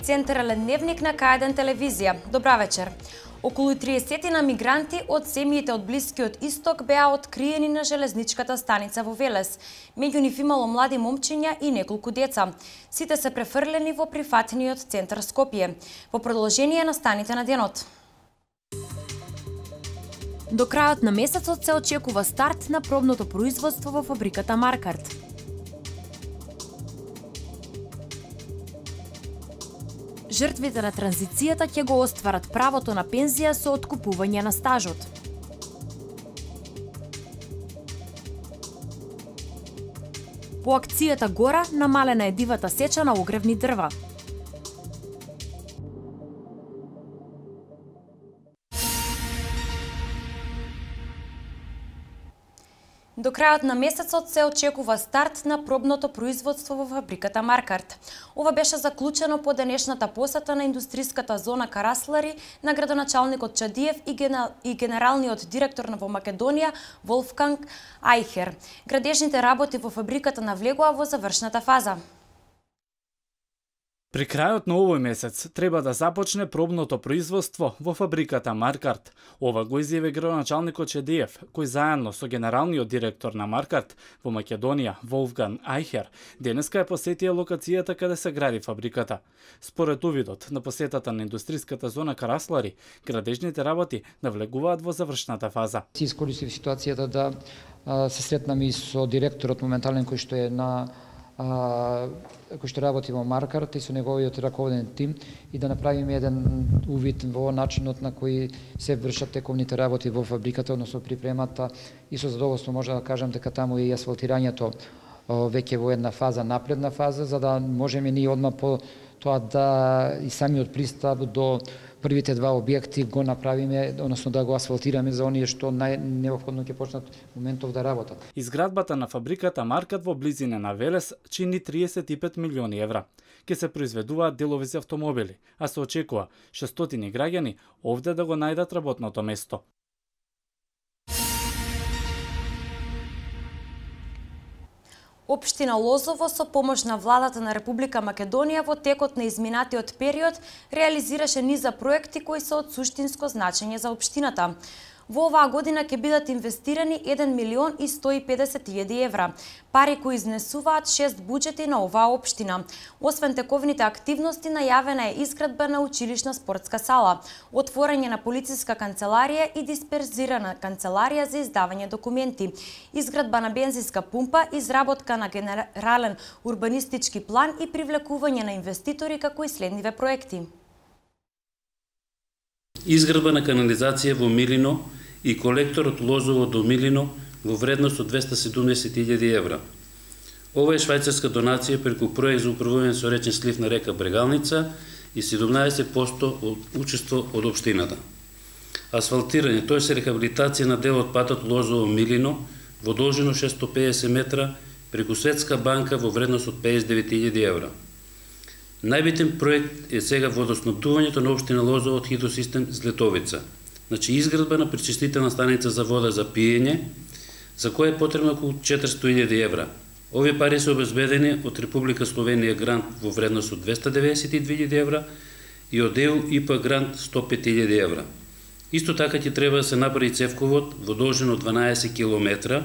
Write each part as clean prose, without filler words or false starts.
Централен дневник на К1 телевизија. Добра вечер. Околу 30 на мигранти од земјите од Блискиот Исток беа откриени на железничката станица во Велес. Меѓу нив имало млади момчиња и неколку деца. Сите се префрлени во прифатниот центар Скопје. Во продолжение на станите на денот. До крајот на месецот се очекува старт на пробното производство во фабриката Маркарт. Жртвите на транзицијата ќе го остварат правото на пензија со откупување на стажот. По акцијата Гора намалена е дивата сеча на огревни дрва. До крајот на месецот се очекува старт на пробното производство во фабриката Маркарт. Ова беше заклучено по денешната посета на индустриската зона Караслари на градоначалникот Чадиев и генералниот директор во Македонија Волфганг Ајхер. Градежните работи во фабриката навлегува во завршната фаза. При крајот на овој месец треба да започне пробното производство во фабриката Маркарт. Ова го изјави градоначалникот Чедиев, кој заедно со генералниот директор на Маркарт во Македонија, Волфганг Ајхер, денеска е посетија локацијата каде се гради фабриката. Според увидот на посетата на индустриската зона Караслари, градежните работи навлегуваат во завршната фаза. Си искористив ситуацијата да се сретнам и со директорот моментален кој што е кој што работи во Маркарт и со неговиот раководен тим и да направиме еден увид во начинот на кој се вршат тековните работи во фабриката, односно припремата, и со задоволство може да кажам дека таму е и асфалтирањето веќе во една фаза, напредна фаза, за да можеме ние одма по тоа да и самиот пристап до првите два објекти го направиме, односно да го асфалтираме за оние што најнеопходно ќе почнат моментов да работат. Изградбата на фабриката Маркарт во близина на Велес чини 35 милиони евра. Ке се произведуваат делови за автомобили, а се очекува 600 граѓани овде да го најдат работното место. Општина Лозово со помош на владата на Република Македонија во текот на изминатиот период реализираше низа проекти кои се од суштинско значење за општината. Во оваа година ќе бидат инвестирани 1 милион и 150 илјади евра, пари кои изнесуваат 6 буџети на оваа општина. Освен тековните активности, најавена е изградба на училишна спортска сала, отворање на полициска канцеларија и дисперзирана канцеларија за издавање документи, изградба на бензинска пумпа, изработка на генерален урбанистички план и привлекување на инвеститори како и следниве проекти. Изградба на канализација во Милино и колектор од Лозово до Милино во вредност од 270.000 евра. Ова е швајцарска донација преку проект за управување со речен слив на река Брегалница и 17% од учество од општината. Асфалтирање, тоест рехабилитација на дел од патот Лозово-Милино во должина 650 метра преку Светска банка во вредност од 59.000 евра. Најбитен проект е сега водоснабдувањето на општина Лозово од хидросистем Злетовица. Значи изградба на пречистителна станица за вода за пиење, за која е потребно околу 400.000 евра. Овие пари се обезбедени од Република Словенија грант во вредност од 292.000 евра и од ЕУ ИПА грант 105.000 евра. Исто така ќе треба да се направи цевковод во должина од 12 км,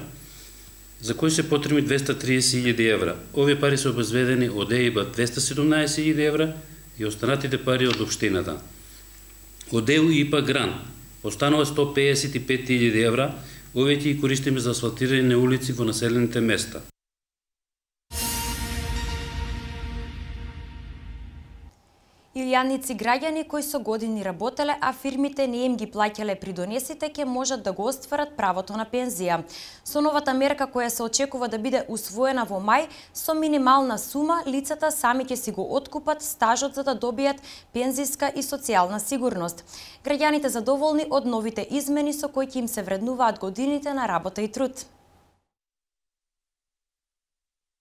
за кој се потребни 230.000 евра. Овие пари се обезведени од ЕИБА 217.000 евра и останатите пари од општината. Од ЕУ ИПА грант останува 155.000 евра, овие ќе ги користиме за асфалтирање на улици во населените места. Илјадници граѓани кои со години работеле, а фирмите не им ги плаќале придонесите, ќе можат да го остварат правото на пензија. Со новата мерка која се очекува да биде усвоена во мај, со минимална сума, лицата сами ќе си го откупат стажот за да добијат пензиска и социјална сигурност. Граѓаните задоволни од новите измени со кои ќе им се вреднуваат годините на работа и труд.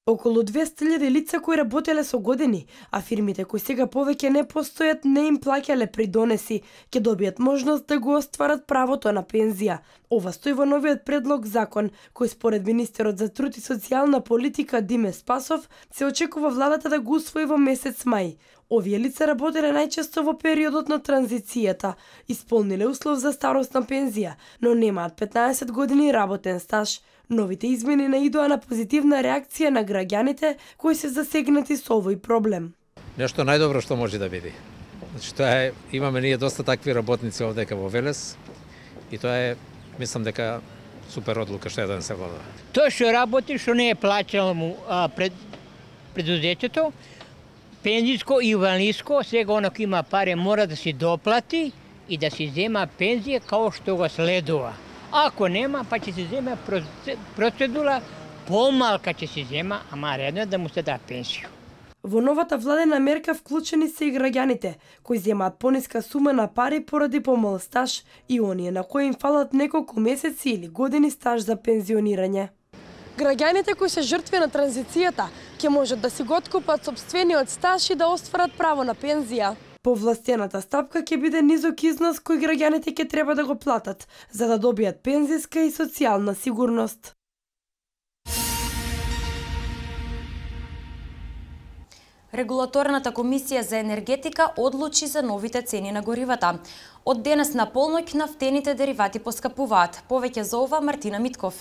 Околу 200.000 лица кои работеле со години, а фирмите кои сега повеќе не постојат не им плаќале придонеси, ќе добијат можност да го остварат правото на пензија. Ова стои во новиот предлог закон, кој според министерот за труд и социјална политика Диме Спасов се очекува владата да го усвои во месец мај. Овие лица работеле најчесто во периодот на транзицијата, исполниле услов за старосна пензија, но немаат 15 години работен стаж. Новите измени наидоа на позитивна реакција на граѓаните кои се засегнати со овој проблем. Нешто најдобро што може да биде. Значи тоа е, имаме ние доста такви работници овдека во Велес и тоа е, мислам дека супер одлука што е да не се владува. Тој што работи, што не е плаќал му предузетето, пензиско и инвалидско, сега оно кој има пари мора да си доплати и да си зема пензија као што го следува. Ако нема, па ќе се земе процедура, помалка ќе се зема, ама редно е да му се да пенсија. Во новата владена мерка вклучени се и граѓаните, кои земаат пониска сума на пари поради помал стаж и оние на кои им фалат неколку месеци или години стаж за пензионирање. Граѓаните кои се жртви на транзицијата ќе можат да си го откупат сопствениот стаж и да остварат право на пензија. Повластената стапка ќе биде низок износ кој граѓаните ќе треба да го платат, за да добијат пензиска и социјална сигурност. Регулаторната комисија за енергетика одлучи за новите цени на горивата. Од денес на полноќ нафтените деривати поскапуваат. Повеќе за ова Мартина Митков.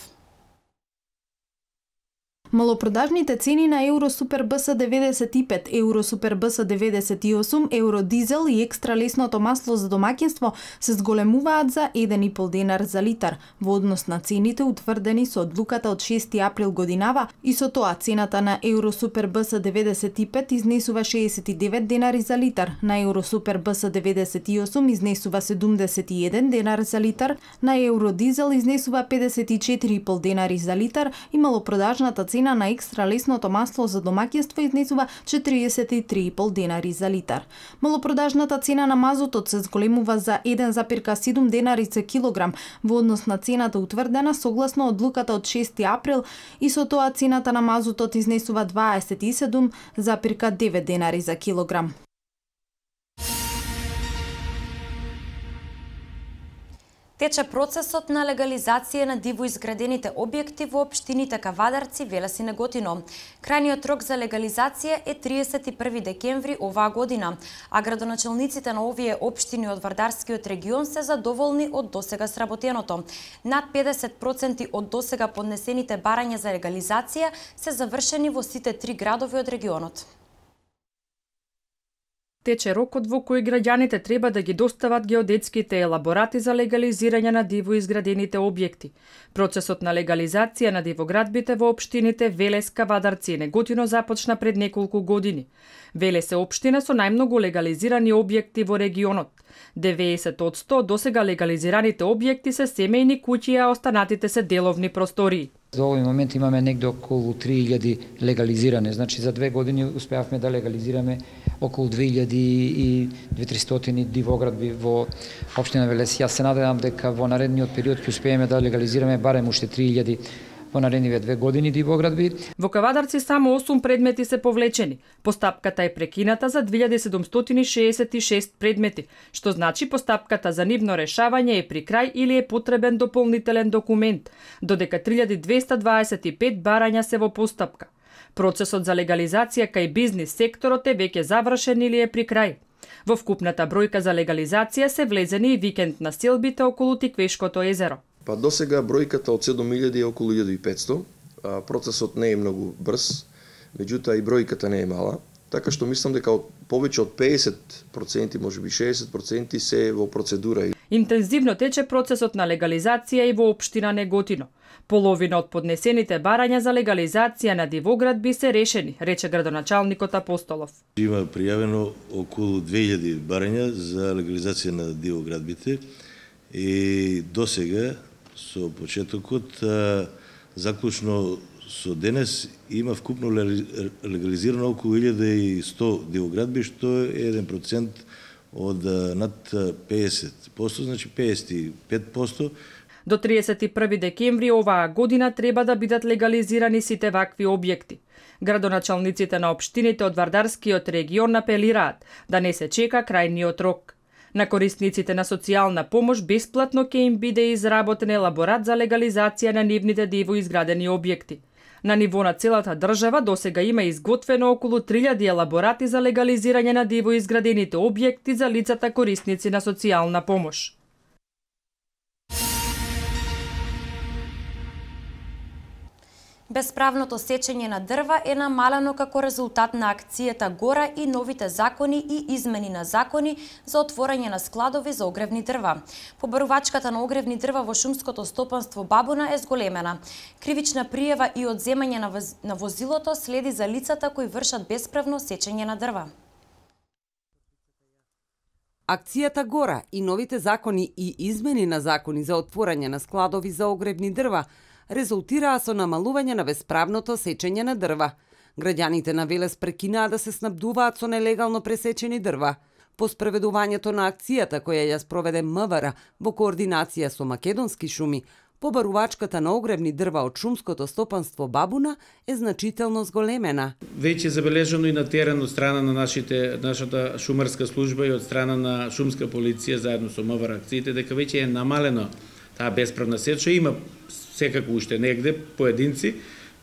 Малопродажните цени на Евро Супер БС 95, Евро Супер БС 98, Евро Дизел и екстра лесното масло за домаќинство се зголемуваат за 1,5 денар за литар, во однос на цените утврдени со одлуката од 6 април годинава, и со тоа цената на Евро Супер БС 95 изнесува 69 денари за литар, на Евро Супер БС 98 изнесува 71 денар за литар, на Евро Дизел изнесува 54,5 денари за литар и малопродажната цена на екстра лесното масло за домаќинство изнесува 43,5 денари за литар. Малопродажната цена на мазутот се зголемува за 1,7 денари за килограм во однос на цената утврдена согласно одлуката од 6 април и со тоа цената на мазутот изнесува 27,9 денари за килограм. Тече процесот на легализација на диво изградените објекти во општините Кавадарци, Велес и Неготино. Крајниот рок за легализација е 31 декември оваа година, а градоначалниците на овие општини од Вардарскиот регион се задоволни од досега сработеното. Над 50% од досега поднесените барања за легализација се завршени во сите 3 градови од регионот. Тече рокот во кој граѓаните треба да ги достават геодетските елаборати за легализирање на диво изградените објекти. Процесот на легализација на дивоградбите во општините Велес, Кавадарци и Неготино започна пред неколку години. Велес е општина со најмногу легализирани објекти во регионот. 90% од досега легализираните објекти се семејни куќи, а останатите се деловни простории. За овој момент имаме негде околу 3000 легализиране, значи за 2 години успеавме да легализираме околу 2300 дивоградби во општина Велес. Јас се надевам дека во наредниот период ќе успееме да легализираме барем уште 3000 во наредниве 2 години дивоградби. Во Кавадарци само 8 предмети се повлечени. Постапката е прекината за 2766 предмети, што значи постапката за нивно решавање е при крај или е потребен дополнителен документ, додека 3225 барања се во постапка. Процесот за легализација кај бизнис секторот е веќе завршен или е при крај. Во вкупната бројка за легализација се влезени и викенд населбите околу Тиквешкото езеро. Па досега бројката од 7000 е околу 1500. Процесот не е многу брз, меѓутоа и бројката не е мала, така што мислам дека повеќе од 50%, можеби 60% се во процедура. Интензивно тече процесот на легализација и во општина Неготино. Половина од поднесените барања за легализација на дивоградби се решени, рече градоначалникот Апостолов. Има пријавено околу 2000 барања за легализација на дивоградбите и досега со почетокот заклучно со денес има вкупно легализирано околу 1100 дивоградби, што е 1% од над 50%, значи 55%. До 31 декември оваа година треба да бидат легализирани сите вакви објекти. Градоначалниците на општините од Вардарскиот регион апелираат да не се чека крајниот рок. На корисниците на социјална помош бесплатно ќе им биде изработен елаборат за легализација на нивните дивоизградени објекти. На ниво на целата држава досега има изготвено околу 3000 елаборати за легализирање на дивоизградените објекти за лицата корисници на социјална помош. Бесправното сечење на дрва е намалено како резултат на акцијата Гора и новите закони и измени на закони за отворање на складови за огревни дрва. Побарувачката на огревни дрва во шумското стопанство Бабуна е зголемена. Кривична пријава и одземање на возилото следи за лицата кои вршат бесправно сечење на дрва. Акцијата Гора и новите закони и измени на закони за отворање на складови за огревни дрва резултираа со намалување на бесправното сечење на дрва. Граѓаните на Велес прекинаа да се снабдуваат со нелегално пресечени дрва. По спроведувањето на акцијата која ја спроведе МВР во координација со Македонски шуми, побарувачката на огревни дрва од шумското стопанство Бабуна е значително зголемена. Веќе забележано и на терен од страна на нашата шумарска служба и од страна на шумска полиција заедно со МВР акциите дека веќе е намалено таа бесправна сеча. Има секако уште негде поединци,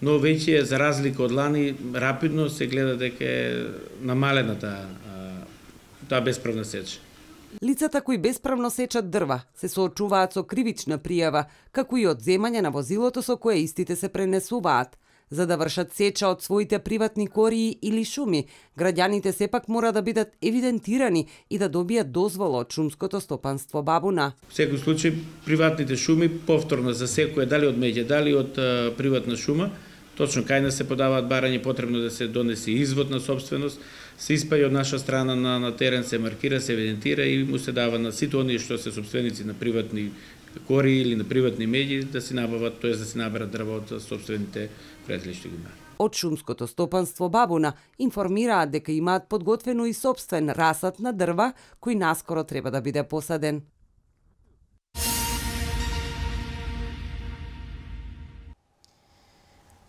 но веќе за разлика од лани рапидно се гледа дека е намалена таа бесправна сеча. Лицата кои бесправно сечат дрва се соочуваат со кривична пријава, како и одземање на возилото со кое истите се пренесуваат. За да вршат сеча од своите приватни кории или шуми, граѓаните сепак мора да бидат евидентирани и да добијат дозвола од шумското стопанство Бабуна. В секој случај, приватните шуми повторно за секој, дали од меѓа, дали од приватна шума, точно кај нас се подаваат барање, потребно да се донесе извод на собственост, се испаја од наша страна на терен, се маркира, се евидентира и му се дава на сите оние што се собственици на приватни кори или на приватни меѓи да си набават, тоест да си наберат дрва од собствените пријатели што ги имаат. Од шумското стопанство Бабуна информираат дека имаат подготвено и собствен расад на дрва кој наскоро треба да биде посаден.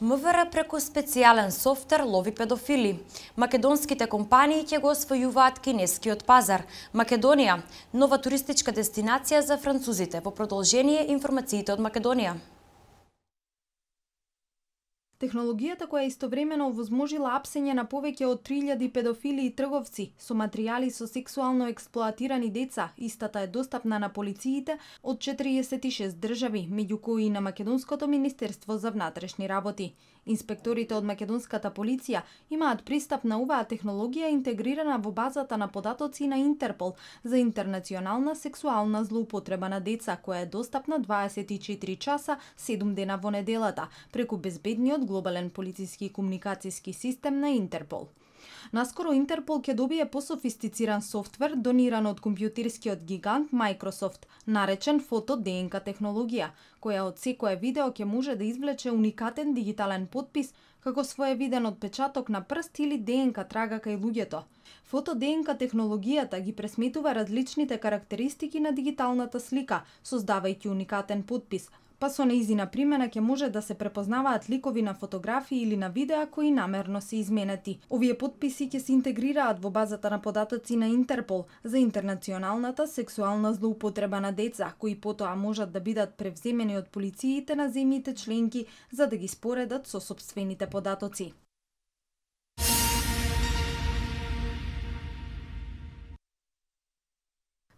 МВР преку специјален софтвер лови педофили. Македонските компании ќе го освојуваат кинескиот пазар. Македонија, нова туристичка дестинација за французите. Во продолжение информациите од Македонија. Технологијата која истовремено овозможила апсење на повеќе од 3000 педофили и трговци со материјали со сексуално експлоатирани деца, истата е достапна на полициите од 46 држави, меѓу кои и на Македонското Министерство за внатрешни работи. Инспекторите од македонската полиција имаат пристап на оваа технологија интегрирана во базата на податоци на Интерпол за интернационална сексуална злоупотреба на деца, која е достапна 24 часа, 7 дена во неделата, преку безбедниот глобален полициски и комуникацијски систем на Интерпол. Наскоро Интерпол ќе добие пософистициран софтвер дониран од компјутерскиот гигант Microsoft, наречен фото-ДНК технологија, која од секое видео ќе може да извлече уникатен дигитален потпис како своевиден отпечаток на прст или ДНК трага кај луѓето. Фото-ДНК технологијата ги пресметува различните карактеристики на дигиталната слика, создавајќи уникатен потпис, па со нејзина примена ќе може да се препознаваат ликови на фотографии или на видеа кои намерно се изменети. Овие потписи ќе се интегрираат во базата на податоци на Интерпол за интернационалната сексуална злоупотреба на деца, кои потоа можат да бидат превземени од полициите на земјите членки за да ги споредат со сопствените податоци.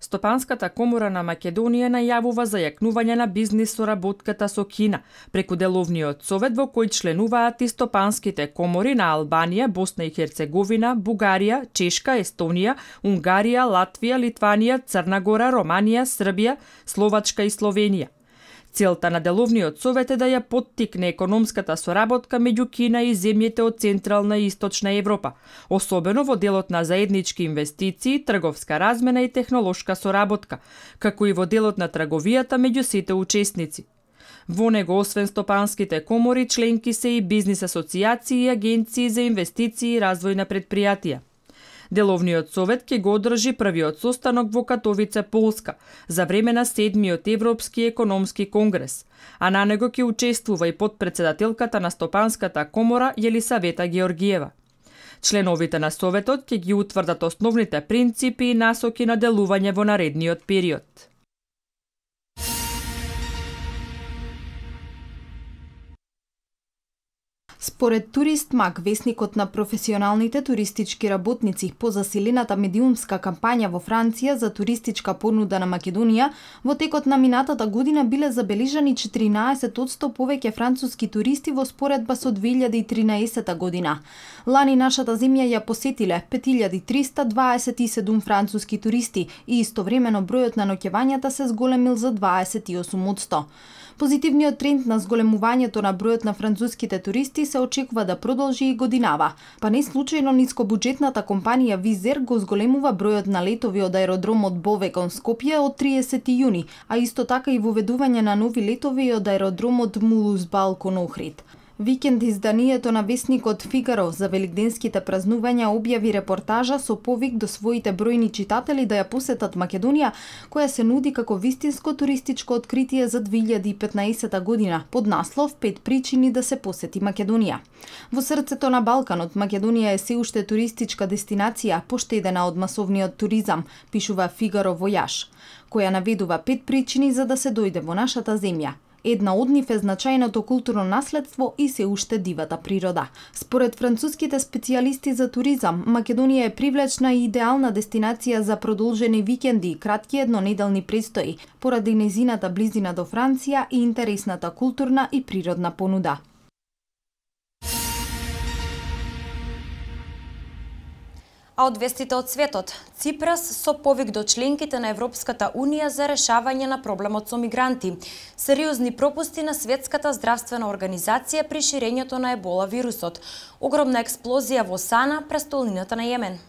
Стопанската комора на Македонија најавува зајакнување на бизнис соработката со Кина преку деловниот совет во кој членуваат и стопанските комори на Албанија, Босна и Херцеговина, Бугарија, Чешка, Естонија, Унгарија, Латвија, Литванија, Црна Гора, Романија, Србија, Словачка и Словенија. Целта на деловниот совет е да ја поттикне економската соработка меѓу Кина и земјите од Централна и Источна Европа, особено во делот на заеднички инвестиции, трговска размена и технолошка соработка, како и во делот на трговијата меѓу сите учесници. Во него, освен стопанските комори, членки се и бизнис асоцијации и агенции за инвестиции и развој на предпријатија. Деловниот совет ќе го одржи првиот состанок во Катовице, Полска, за време на 7-миот Европски економски конгрес, а на него ќе учествува и подпредседателката на Стопанската комора Јелисавета Георгиева. Членовите на Советот ќе ги утврдат основните принципи и насоки на делување во наредниот период. Според Турист Маг, весникот на професионалните туристички работници, по засилената медиумска кампања во Франција за туристичка понуда на Македонија, во текот на минатата година биле забележани 14% повеќе француски туристи во споредба со 2013 година. Лани нашата земја ја посетиле 5327 француски туристи и истовремено бројот на ноќевањата се зголемил за 28%. Позитивниот тренд на зголемувањето на бројот на француските туристи се очекува да продолжи и годинава, па не случајно нискобуџетната компанија Визер го зголемува бројот на летови од аеродромот Бове кон Скопје од 30 јуни, а исто така и воведување на нови летови од аеродромот Мулус-Бал кон Охрид. Викенд изданието на весникот Фигаро за великденските празнувања објави репортажа со повик до своите бројни читатели да ја посетат Македонија, која се нуди како вистинско туристичко откритие за 2015 година, под наслов 5 причини да се посети Македонија. Во срцето на Балканот, Македонија е се уште туристичка дестинација, поштедена од масовниот туризам, пишува Фигаро Војаж, која наведува 5 причини за да се дојде во нашата земја. Една од нив е значајното културно наследство и се уште дивата природа. Според француските специјалисти за туризам, Македонија е привлечна и идеална дестинација за продолжени викенди и кратки еднонеделни престои, поради нејзината близина до Франција и интересната културна и природна понуда. А од вестите од светот, Ципрас со повик до членките на Европската Унија за решавање на проблемот со мигранти. Сериозни пропусти на Светската здравствена организација при ширењето на ебола вирусот. Огромна експлозија во Сана, престолнината на Јемен.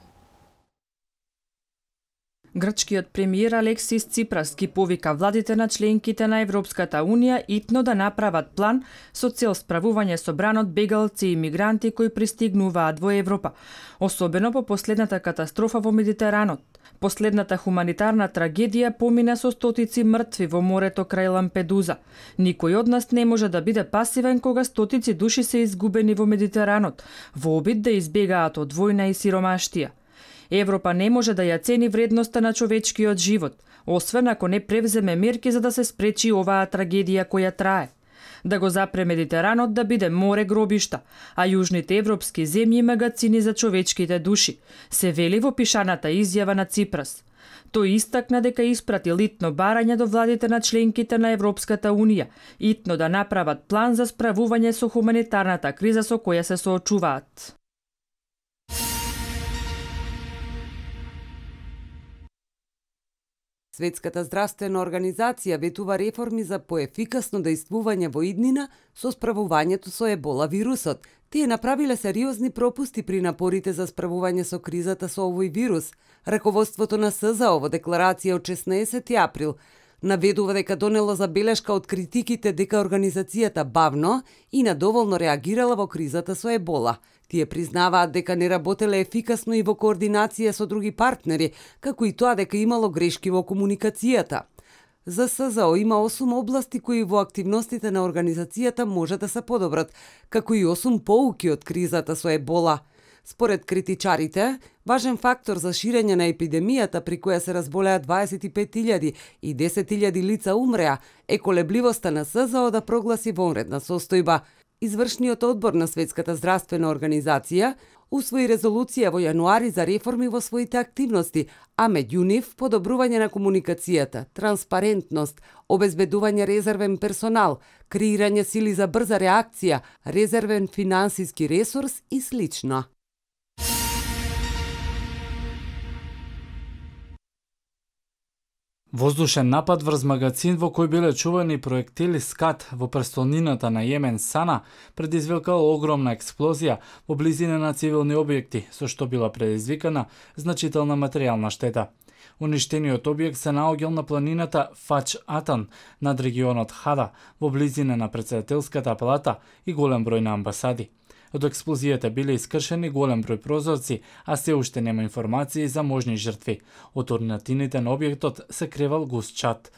Грчкиот премиер Алексис Ципрас ги повика владите на членките на Европската Унија итно да направат план со цел справување со бранот бегалци и мигранти кои пристигнуваат во Европа, особено по последната катастрофа во Медитеранот. Последната хуманитарна трагедија помина со стотици мртви во морето крај Лампедуза. Никој од нас не може да биде пасивен кога стотици души се изгубени во Медитеранот, во обид да избегаат од војна и сиромаштија. Европа не може да ја цени вредноста на човечкиот живот, освен ако не превземе мерки за да се спречи оваа трагедија која трае. Да го запре Медитеранот да биде море гробишта, а јужните европски земји магацини за човечките души, се вели во пишаната изјава на Ципрас. Тој истакна дека испрати литно барање до владите на членките на Европската Унија, итно да направат план за справување со хуманитарната криза со која се соочуваат. Светската здравствена организација ветува реформи за поефикасно дејствување во иднина со справувањето со ебола вирусот. Тие направиле сериозни пропусти при напорите за справување со кризата со овој вирус. Раководството на СЗО во декларација од 16 април наведува дека донело забелешка од критиките дека организацијата бавно и надоволно реагирала во кризата со ебола. Тие признаваат дека не работеле ефикасно и во координација со други партнери, како и тоа дека имало грешки во комуникацијата. За СЗО има 8 области кои во активностите на организацијата може да се подобрат, како и 8 поуки од кризата со ебола. Според критичарите, важен фактор за ширење на епидемијата при која се разболеа 25.000 и 10.000 лица умреа е колебливоста на СЗО да прогласи вонредна состојба. Извршниот одбор на Светската здравствена организација усвои резолуција во јануари за реформи во своите активности, а меѓу нив подобрување на комуникацијата, транспарентност, обезбедување резервен персонал, креирање сили за брза реакција, резервен финансиски ресурс и слично. Воздушен напад врз магазин во кој биле чувани проектили скат во престолнината на Јемен Сана предизвикал огромна експлозија во близина на цивилни објекти, со што била предизвикана значителна материјална штета. Уништениот објект се наоѓал на планината Фач Атан над регионот Хада, во близина на председателската палата и голем број на амбасади. Од експлозијата биле искршени голем број прозорци, а се уште нема информации за можни жртви. Од орнатините на објектот се кревал густ чад.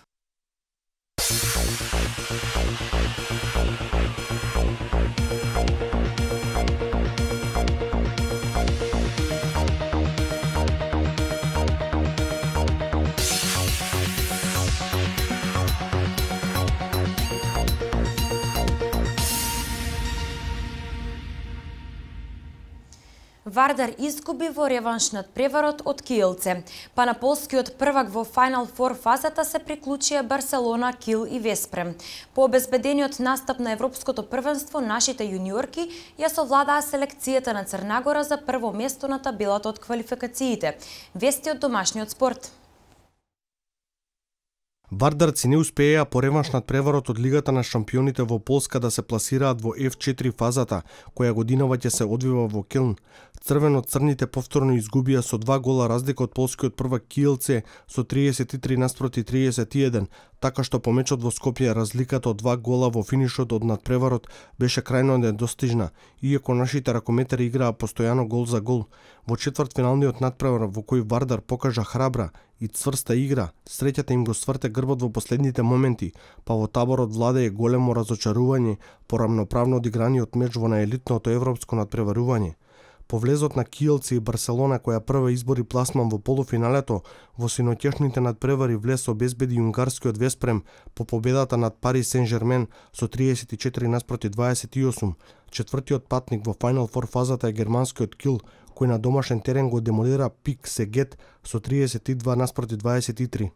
Вардар изгуби во реванш над преварот од Киелце. Па на полскиот првак во Final Four фазата се приклучија Барселона, Кил и Веспрем. По обезбедениот настап на Европското првенство, нашите јуниорки ја совладаа селекцијата на Црна Гора за прво место на табелата од квалификациите. Вести од домашниот спорт. Вардарци не успееа по реванш над преварот од Лигата на шампионите во Полска да се пласираат во F4 фазата, која годинава ќе се одвива во Келн. Црвено-црните повторно изгубија со 2 гола разлика од полскиот првак Киелце со 33 наспроти 31, така што по мечот во Скопје разликата од 2 гола во финишот од надпреварот беше крајно недостижна, иако нашите ракометари играа постојано гол за гол. Во четвртфиналниот надпревар во кој Вардар покажа храбра и цврста игра, среќата им го сврте грбот во последните моменти, па во таборот владее големо разочарување по рамноправно одиграниот меч во наелитното европско надпреварување. По влезот на Киелце и Барселона, која прва избори пласман во полуфиналето, во синоќешните надпревари влез обезбеди унгарскиот Веспрем по победата над Пари Сен-Жермен со 34 наспроти 28. Четвртиот патник во Final Four фазата е германскиот Кил, кој на домашен терен го демолира Пик Сегет со 32 наспроти 23.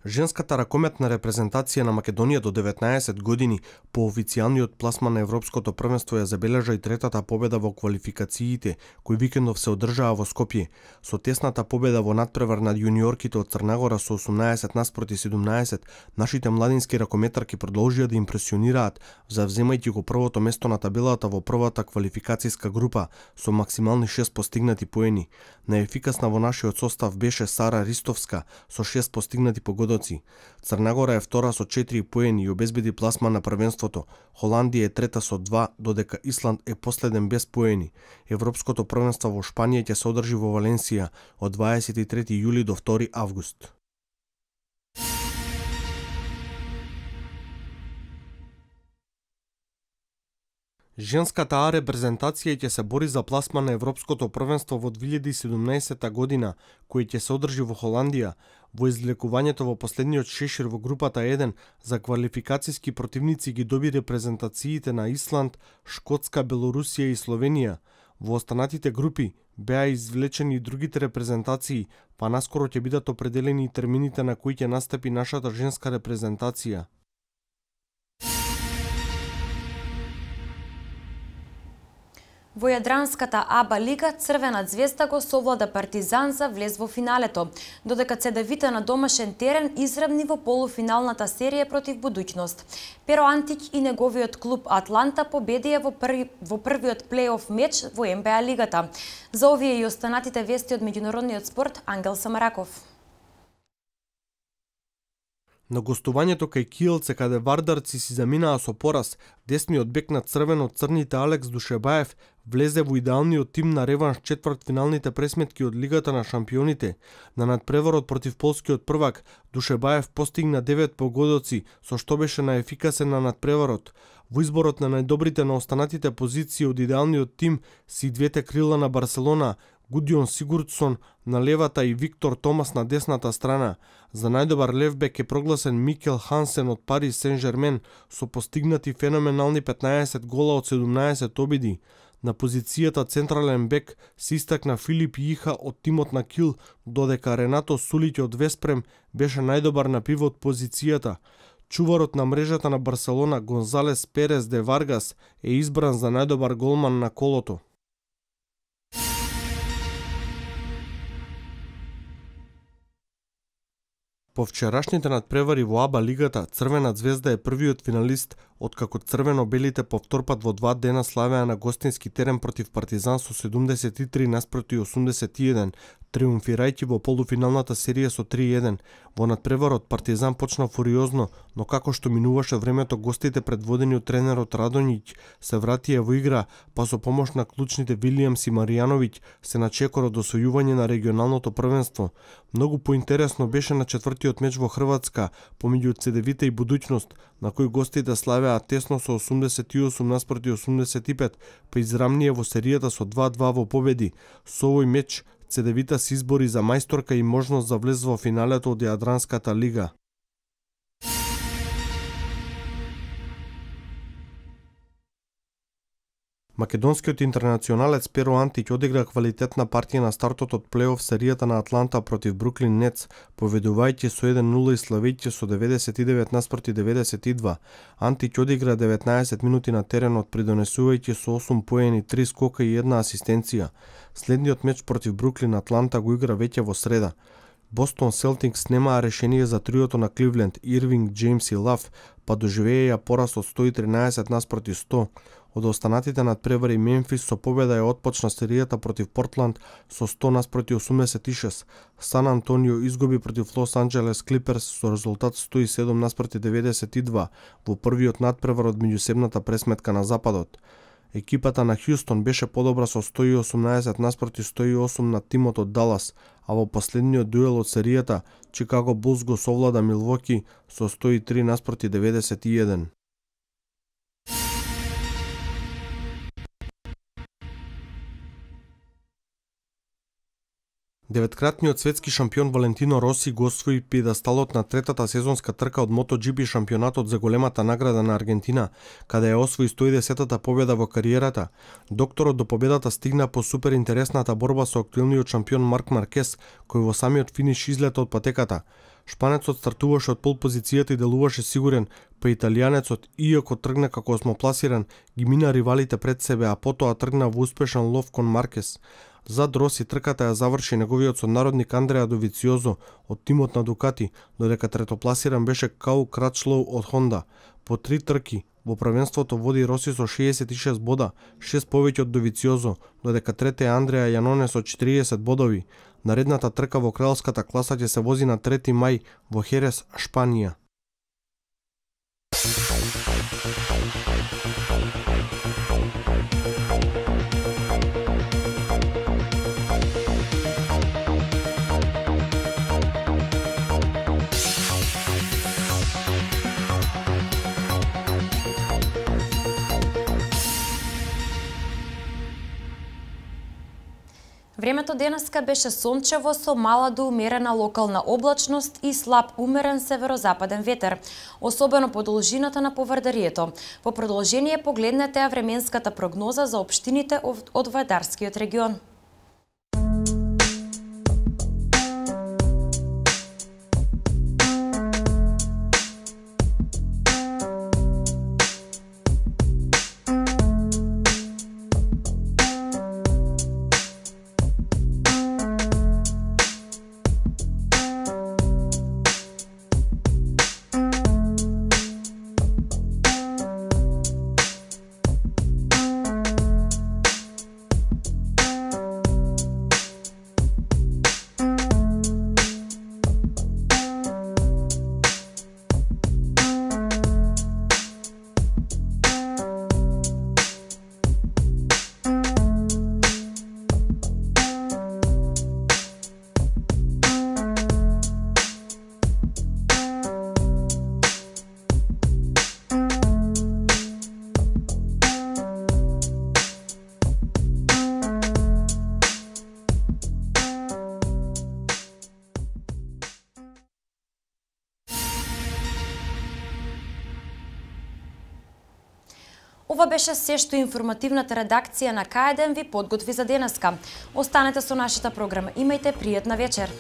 Женската ракометна репрезентација на Македонија до 19 години по официјалниот пласман на Европското првенство ја забележа и третата победа во квалификациите, кој викендов се одржаа во Скопје. Со тесната победа во надпревар над јуниорките од Црнагора со 18 наспроти 17, нашите младински ракометарки продолжија да импресионираат, завземајќи го првото место на табелата во првата квалификацијска група со максимални 6 постигнати поени. Најефикасна во нашиот состав беше Сара Ристовска со 6 постигнати погодоци. Црнагора е втора со 4 поени и обезбеди пласман на првенството. Холандија е трета со 2, додека Исланд е последен без поени. Европското првенство во Шпанија ќе се одржи во Валенсија од 23 јули до 2 август. Женската А репрезентација ќе се бори за пласман на Европското првенство во 2017 година, кој ќе се одржи во Холандија. Во излекувањето во последниот шешир во групата 1 за квалификацијски противници ги доби репрезентациите на Исланд, Шкотска, Белорусија и Словенија. Во останатите групи беа извлечени и другите репрезентации, па наскоро ќе бидат определени и термините на кои ќе настапи нашата женска репрезентација. Во јадранската АБА лига Црвена звезда го совлада Партизан за влез во финалето, додека ЦДВ на домашен терен изравни во полуфиналната серија против Будуќност. Перо Антич и неговиот клуб Атланта победија во првиот плейоф меч во НБА лигата. За овие и останатите вести од меѓународниот спорт, Ангел Самараков. На гостувањето кај Киелце, каде вардарци си заминаа со пораз, десниот бек на црвено-црните Алекс Душебаев влезе во идеалниот тим на реванш четвртфиналните пресметки од Лигата на шампионите. На надпреварот против полскиот првак, Душебаев постигна 9 погодоци, со што беше најефикасен на надпреварот. Во изборот на најдобрите на останатите позиции од идеалниот тим си двете крила на Барселона, Гудјон Сигурдсон на левата и Виктор Томас на десната страна. За најдобар левбек е прогласен Микел Хансен од Пари Сен-Жермен со постигнати феноменални 15 гола од 17 обиди. На позицијата централен бек се истакна Филип Јиха од тимот на Кил, додека Ренато Сулиќ од Веспрем беше најдобар на пивот позицијата. Чуварот на мрежата на Барселона Гонзалес Перес де Варгас е избран за најдобар голман на колото. По вчерашните надпревари во АБА лигата, Црвена звезда е првиот финалист откако црвено-белите повторпат во 2 дена славеа на гостински терен против Партизан со 73 наспроти 81, триумфирајќи во полуфиналната серија со 3-1. Во надпреварот Партизан почна фуриозно, но како што минуваше времето, гостите предводени од тренерот Радоњиќ се вратија во игра, па со помош на клучните Вилијамс и Маријановиќ се на чекор од освојување на регионалното првенство. Многу поинтересно беше на четвртиот меч во Хрватска помеѓу Цедевита и Будуќност, на кој гостите славеа тесно со 88 наспроти 85, па израмнија во серијата со 2-2 во победи. Со овој меч Цедевита се избори за мајсторка и можност за влез во финалето од Јадранската лига. Македонскиот интернационалец Перо Антич одигра квалитетна партија на стартот од плейоф серијата на Атланта против Бруклин Нетс, победувајќи со 1-0 и славејќи со 99 наспроти 92. Антич одигра 19 минути на теренот, придонесувајќи со 8 поени, 3 скока и 1 асистенција. Следниот меч против Бруклин Атланта го игра веќе во среда. Бостон Селтикс немаа решение за триото на Кливленд, Ирвинг, Джеймс и Лав, па доживееја пораз од 113 наспроти 100. Од останатите надпревари Мемфис со победа ја отпочна серијата против Портланд со 100 наспроти 86. Сан Антонио изгуби против Лос Анџелес Клиперс со резултат 107 наспроти 92 во првиот надпревар од меѓусебната пресметка на Западот. Екипата на Хјустон беше подобра со 118 наспроти 108 на тимот од Далас, а во последниот дуел од серијата Чикаго Булс го совлада Милвоки со 103 наспроти 91. Деветкратниот светски шампион Валентино Роси го освои пиедесталот на третата сезонска трка од MotoGP шампионатот за големата награда на Аргентина, каде ја освои 110-та победа во кариерата. Докторот до победата стигна по супер интересната борба со актуелниот шампион Марк Маркес, кој во самиот финиш излета од патеката. Шпанецот стартуваше од пол позицијата и делуваше сигурен, па италијанецот, иако тргна како осмопласиран, ги мина ривалите пред себе, а потоа тргна во успешен лов кон Маркес. Зад Роси трката ја заврши неговиот сонародник Андреа Довициозо од тимот на Дукати, додека третопласиран беше Кау Крачлоу од Хонда. По 3 трки во првенството води Роси со 66 бода, 6 повеќе од Довициозо, додека трете е Андреа Јаноне со 40 бодови. Наредната трка во кралската класа ќе се вози на 3 мај во Херес, Шпанија. Времето денеска беше сончево со мала до умерена локална облачност и слаб умерен северозападен ветер, особено по должината на поврдарието. По продолжение погледнете временската прогноза за општините од Вајдарскиот регион. Ова беше се што информативната редакција на К1 ви подготви за денеска. Останете со нашата програма. Имајте пријатна вечер.